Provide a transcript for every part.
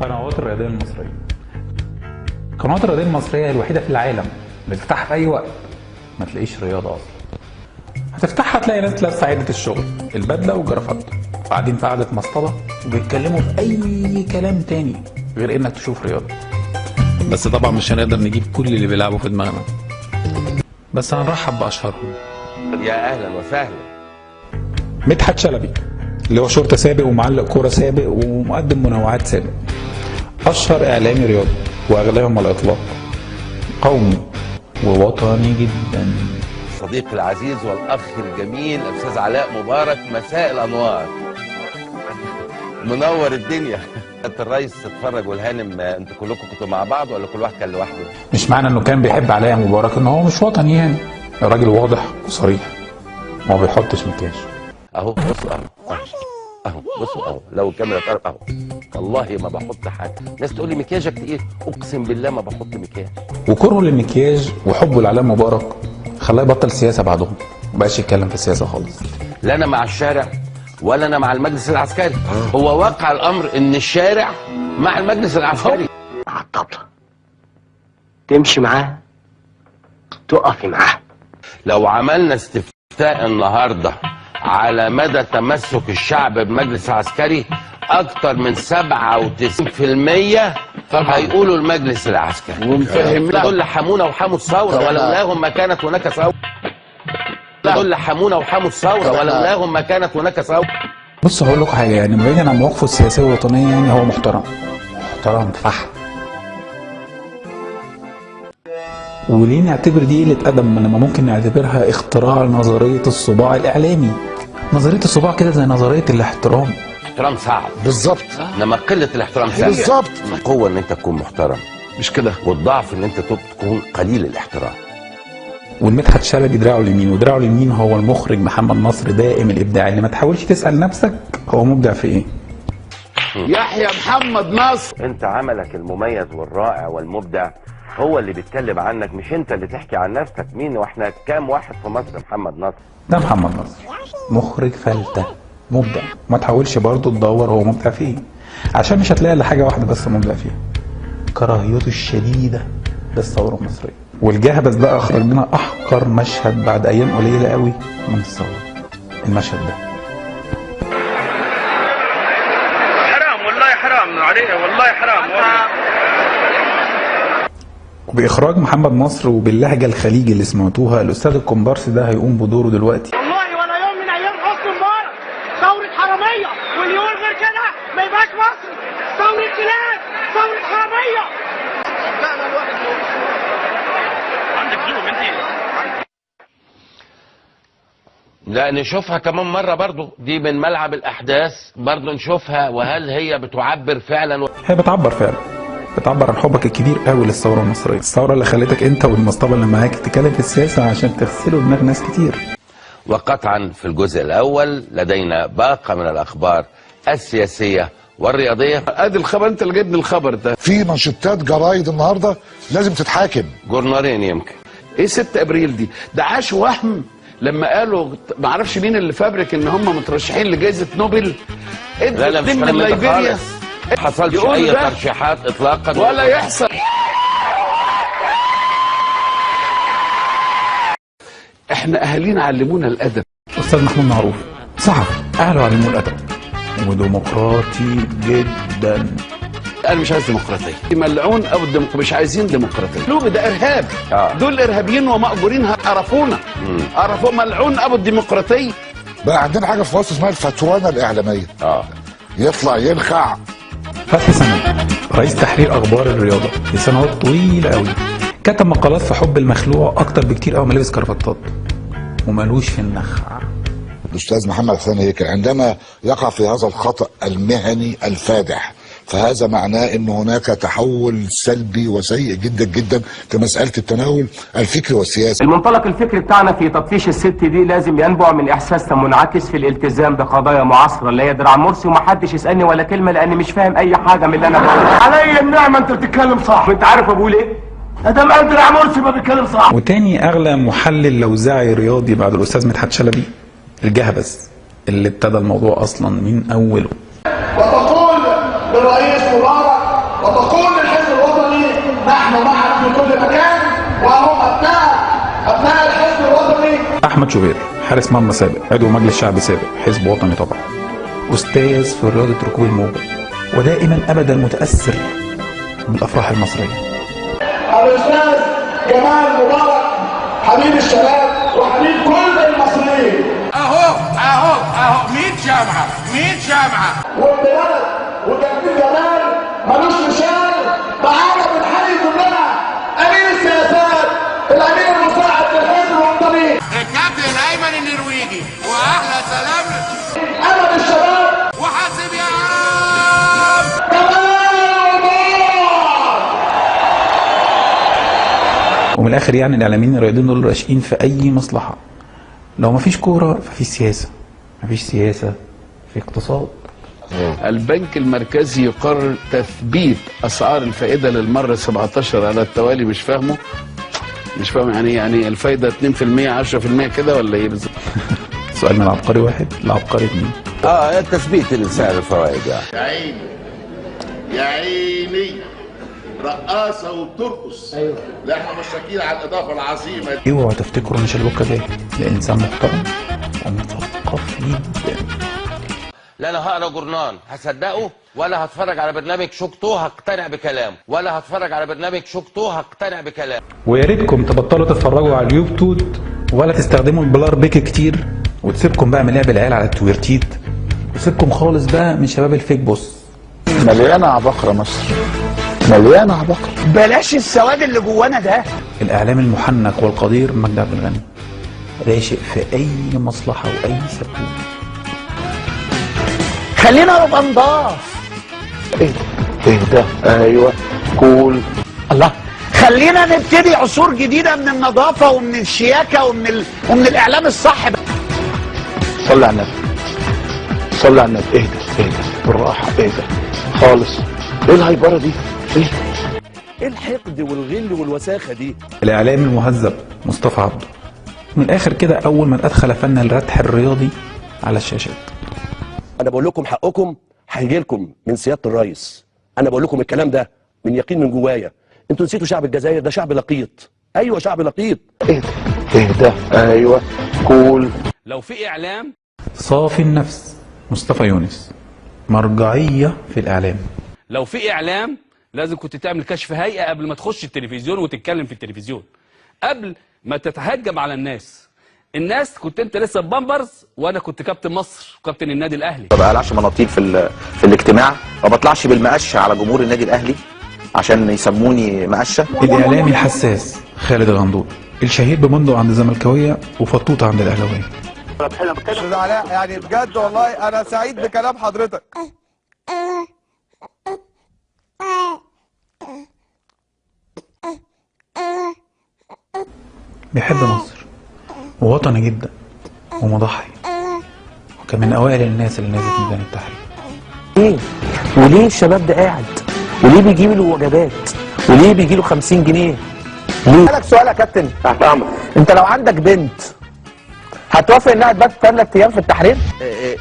قنوات الرياضية المصرية. قنوات الرياضية المصرية الوحيدة في العالم اللي تفتحها في اي وقت ما تلاقيش رياضة اصلا. هتفتحها تلاقي ناس لابسه عده الشغل، البدلة والجرافات، وقاعدين في قعدة مسطبه وبيتكلموا في اي كلام تاني غير انك تشوف رياضة. بس طبعا مش هنقدر نجيب كل اللي بيلعبوا في دماغنا، بس هنرحب باشهرهم. يا اهلا وسهلا. مدحت شلبي اللي هو شرطه سابق ومعلق كورة سابق ومقدم منوعات سابق، اشهر اعلامي رياضي واغلاهم على الاطلاق، قومي ووطني جدا. صديقي العزيز والاخ الجميل الاستاذ علاء مبارك، مساء الانوار، منور الدنيا. انت الرئيس اتفرج والهانم، انتوا كلكم كنتوا مع بعض ولا كل واحد كان لوحده؟ مش معنى انه كان بيحب علاء مبارك ان هو مش وطني، يعني الراجل واضح وصريح، ما بيحطش مكياج. اهو بصوا اهو اهو بصوا اهو، لو الكاميرا تقرب اهو، والله ما بحط حاجة. ناس تقول لي مكياجك تقيل، اقسم بالله ما بحط مكياج. وكرهه للمكياج وحبه لعلاء مبارك خلاه يبطل سياسة بعدهم، ما بقاش يتكلم في السياسة خالص. لا انا مع الشارع ولا انا مع المجلس العسكري. هو واقع الامر ان الشارع مع المجلس العسكري. على الطبلة تمشي معاه، تقفي معاه. لو عملنا استفتاء النهارده على مدى تمسك الشعب بمجلس العسكري، اكتر من 97% هيقولوا المجلس العسكري. ومفهم دول حمونا وحموا الثورة، ولولاهم ما كانت هناك ثورة. دول حمونا وحموا الثورة، ولولاهم ما كانت هناك ثورة. بص هقول لكم حاجة، يعني بعيدا عن مواقفه السياسية والوطنيه، يعني هو محترم محترم فحم. وليه نعتبر دي قلة ادب لما ممكن نعتبرها اختراع نظرية الصباع الاعلامي؟ نظرية الصباع كده زي نظرية الاحترام. الاحترام صعب بالظبط، انما قلة الاحترام سهلة. بالظبط. القوة ان انت تكون محترم، مش كده؟ والضعف ان انت تكون قليل الاحترام. والمدحت شلبي دراعه اليمين، ودراعه اليمين هو المخرج محمد نصر دائم الابداع، اللي ما تحاولش تسال نفسك هو مبدع في ايه. يحيى محمد نصر، انت عملك المميز والرائع والمبدع هو اللي بيتكلم عنك، مش انت اللي تحكي عن نفسك. مين واحنا كام واحد في مصر محمد نصر؟ ده محمد نصر مخرج فلتة مبدع، ما تحاولش برضه تدور هو مبدع في ايه، عشان مش هتلاقي الا حاجة واحدة بس مبدع فيها، كراهيته الشديدة للثورة المصرية. والجهبذ بقى اخرج لنا احقر مشهد بعد ايام قليله قوي من الثورة، المشهد ده. حرام والله، حرام عليه والله، حرام والله. وبإخراج محمد نصر وباللهجة الخليجي اللي سمعتوها، الأستاذ الكومبارس ده هيقوم بدوره دلوقتي. والله ولا يوم من أيام حسني مبارك، ثورة حرامية، واللي يقول غير كده ما يبقاش مصري. ثورة كلاب، ثورة حرامية. لا لا الواحد عندك ذوق انت. لا نشوفها كمان مرة برضو، دي من ملعب الأحداث برضو نشوفها، وهل هي بتعبر فعلا؟ هي بتعبر فعلا، بتعبر عن حبك الكبير قوي للثورة المصرية، الثورة اللي خلتك انت والمصطبه اللي معاك تتكلم في السياسة عشان تغسلوا دماغ ناس كتير. وقطعا في الجزء الاول لدينا باقه من الاخبار السياسية والرياضيه. ادي الخبر، انت اللي جايبني الخبر ده. في منشطات جرايد النهارده لازم تتحاكم. جورنالين يمكن. ايه 6 ابريل دي؟ ده عاش وهم لما قالوا ما اعرفش مين اللي فبرك ان هم مترشحين لجائزة نوبل. لا لا مش من ليبيريا. ما حصلش اي ترشيحات اطلاقا ولا يحصل. احنا اهالينا علمونا الادب. استاذ محمود معروف صحفي، اهله علموه الادب وديمقراطي جدا. انا مش عايز ديمقراطية، ملعون او الديمقراطية، مش عايزين ديمقراطية. لوب ده ارهاب. دول ارهابيين ومأجورين، عرفونا عرفوا ملعون ابو الديمقراطية. بقى عندنا حاجة في مصر اسمها الفتوانه الاعلامية. يطلع ينخع. فتحي سند رئيس تحرير اخبار الرياضة لسنوات طويلة قوي، كتب مقالات في حب المخلوع اكتر بكتير قوي ما لبس كرافتات، ومالوش في النخع. الاستاذ محمد حسين هيكل عندما يقع في هذا الخطا المهني الفادح، فهذا معناه ان هناك تحول سلبي وسيء جدا جدا في مسالة التناول الفكري والسياسي. المنطلق الفكري بتاعنا في تطفيش الست دي لازم ينبع من احساسنا منعكس في الالتزام بقضايا معاصره اللي هي درع مرسي، ومحدش يسالني ولا كلمة لاني مش فاهم اي حاجة من اللي انا بقوله. علي النعمة انت بتتكلم صح. وانت عارف بقول ايه؟ ادم قال درع مرسي ما بيتكلم صح. وتاني اغلى محلل لوزعي رياضي بعد الاستاذ مدحت شلبي، الجهبذ اللي ابتدى الموضوع اصلا من اوله. وتقول للرئيس مبارك وتقول للحزب الوطني نحن معك في كل مكان، وهم ابناء الحزب الوطني. احمد شوبير حارس مرمى سابق، عضو مجلس شعب سابق، حزب وطني طبعا، استاذ في رياضة ركوب الموجه، ودائما ابدا متاثر بالافراح المصرية. الاستاذ جمال مبارك حبيب الشباب وحبيب كل المصريين. اهو اهو اهو 100 جامعه 100 جامعه وابن بلد وجميل جمال ملوش مثال. معانا بنحيي كلنا امين السياسات الامين المساعد للحزب الوطني الكابتن ايمن النرويجي، واحلى سلام امل الشباب وحاسب يا عم جمال مبارك. ومن الاخر يعني الاعلاميين الرياضيين دول راشقين في اي مصلحة. لو مفيش كورة ففي سياسة، مفيش سياسة في اقتصاد. البنك المركزي يقرر تثبيت اسعار الفائدة للمرة 17 على التوالي. مش فاهمه، مش فاهم يعني الفايدة 2% 10% كده ولا ايه بالظبط؟ سؤال من عبقري واحد لعبقري اثنين. تثبيت سعر الفوائد يعني. يا عيني يا عيني رقاصه وبترقص. ايوه لا احنا مشتاقين على الاضافة العظيمة دي. اوعوا تفتكروا ان شلبوكه ده انسان محترم ومثقف جدا. لا انا هقرا جورنان هصدقه، ولا هتفرج على برنامج شوكتو هقتنع بكلامه، ولا هتفرج على برنامج شوكتو هقتنع بكلامه. ويا ريتكم تبطلوا تتفرجوا على اليوتيوب ولا تستخدموا البلار بيك كتير، وتسيبكم بقى من لعب العيال على التويرتيت، وسيبكم خالص بقى من شباب الفيك بص. مليانة عباقره مصر، مليانة عباقره. بلاش السواد اللي جوانا ده. الاعلام المحنك والقدير مجدي عبد الغني راشق في اي مصلحة واي سبوب. خلينا نبقى نضاف. ايه ده؟ ايوه كول. الله، خلينا نبتدي عصور جديدة من النظافة ومن الشياكه ومن الاعلام الصح. صلي على النبي، صلي على النبي. اهدى اهدى بالراحة، اهدى خالص. ايه الهيبره دي؟ ايه ايه الحقد والغل والوساخه دي؟ الاعلام المهذب مصطفى عبده. من الاخر كده اول من ادخل فن الردح الرياضي على الشاشات. انا بقول لكم حقكم هيجي لكم من سيادة الرئيس. انا بقول لكم الكلام ده من يقين من جوايا. انتوا نسيتوا شعب الجزائر، ده شعب لقيط. ايوه شعب لقيط. اهدى اهدى ايوه كول. لو في اعلام صافي النفس مصطفى يونس، مرجعية في الاعلام. لو في اعلام لازم كنت تعمل كشف هيئة قبل ما تخش التلفزيون وتتكلم في التلفزيون، قبل ما تتهجم على الناس. الناس كنت انت لسه بامبرز وانا كنت كابتن مصر وكابتن النادي الاهلي. ما بقلعش مناطيل في الاجتماع، ما بطلعش بالمقشه على جمهور النادي الاهلي عشان يسموني مقشه. الاعلامي الحساس خالد الغندور، الشهير بمندق عند الزملكاويه وفطوطه عند الاهلاوية. استاذ علاء يعني بجد والله انا سعيد بكلام حضرتك. بيحب مصر ووطني جدا ومضحي، وكان من اوائل الناس اللي نزلت ميدان التحرير. ليه؟ وليه الشباب ده قاعد؟ وليه بيجي له وجبات؟ وليه بيجي له 50 جنيه؟ ليه؟ اسالك سؤال يا كابتن. تحت امرك. انت لو عندك بنت هتوافق انها تبات 3 ايام في التحرير؟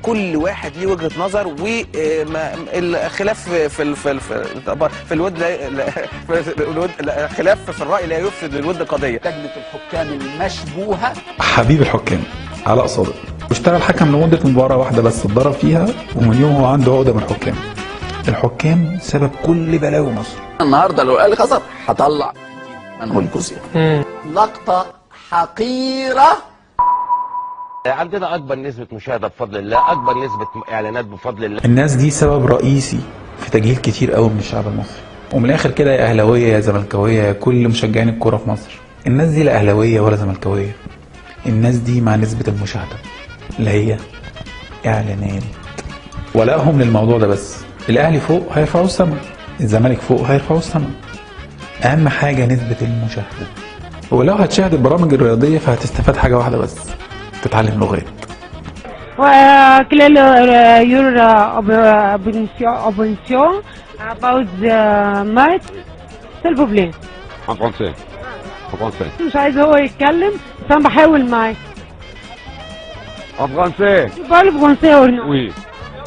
كل واحد ليه وجهة نظر، والخلاف في الود لا، الخلاف في الرأي لا يفسد للود قضية. لجنة الحكام المشبوهة. حبيب الحكام علاء صادق، واشتغل حكم لمدة مباراة واحدة بس اتضرب فيها، ومن يوم هو عنده عقدة من الحكام. الحكام سبب كل بلاوي مصر. النهارده لو الاهلي خسر هطلع منهول جزء. لقطة حقيرة. عندنا اكبر نسبه مشاهده بفضل الله، اكبر نسبه اعلانات بفضل الله. الناس دي سبب رئيسي في تجهيل كتير قوي من الشعب المصري. ومن الاخر كده يا اهلاويه يا زملكاويه يا كل مشجعين الكورة في مصر، الناس دي لا اهلاويه ولا زملكاويه، الناس دي مع نسبه المشاهدة اللي هي اعلانات. ولائهم للموضوع ده بس. الاهلي فوق هيرفعوا السما، الزمالك فوق هيرفعوا السما. اهم حاجة نسبه المشاهدة. ولو هتشاهد البرامج الرياضية فهتستفاد حاجة واحدة بس، تتعلم لغات. Quelle est your opinion about the match? S'il vous plaît. En français. En français. مش عايز هو يتكلم بس انا بحاول معاه. En français. Tu parles français ou non? Oui,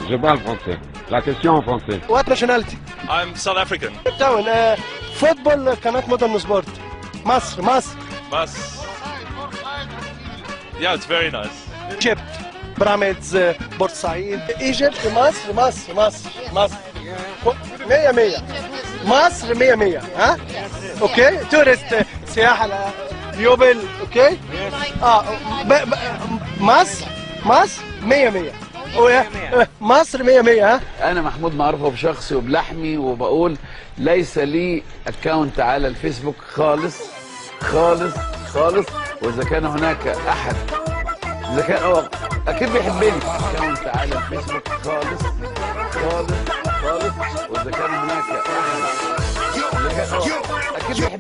je parle français. La question en français. What nationality? I'm South African. Town football قناة مودرن سبورت. مصر مصر. Mas. Yeah, it's very nice. Egypt بيراميدز بورسعيد. Egypt مصر مصر مصر مصر 100 100. مصر 100 100. ها؟ okay؟ tourist سياحة يوبل okay؟ مصر مصر 100 100. مصر 100 100. ها؟ انا محمود معروفة بشخصي وبلحمي، وبقول ليس لي account على الفيسبوك خالص خالص خالص. واذا كان هناك احد، اذا كان هو اكيد بيحبني، account على الفيسبوك خالص خالص خالص. واذا كان هناك احد، اذا كان هو اكيد بيحبني.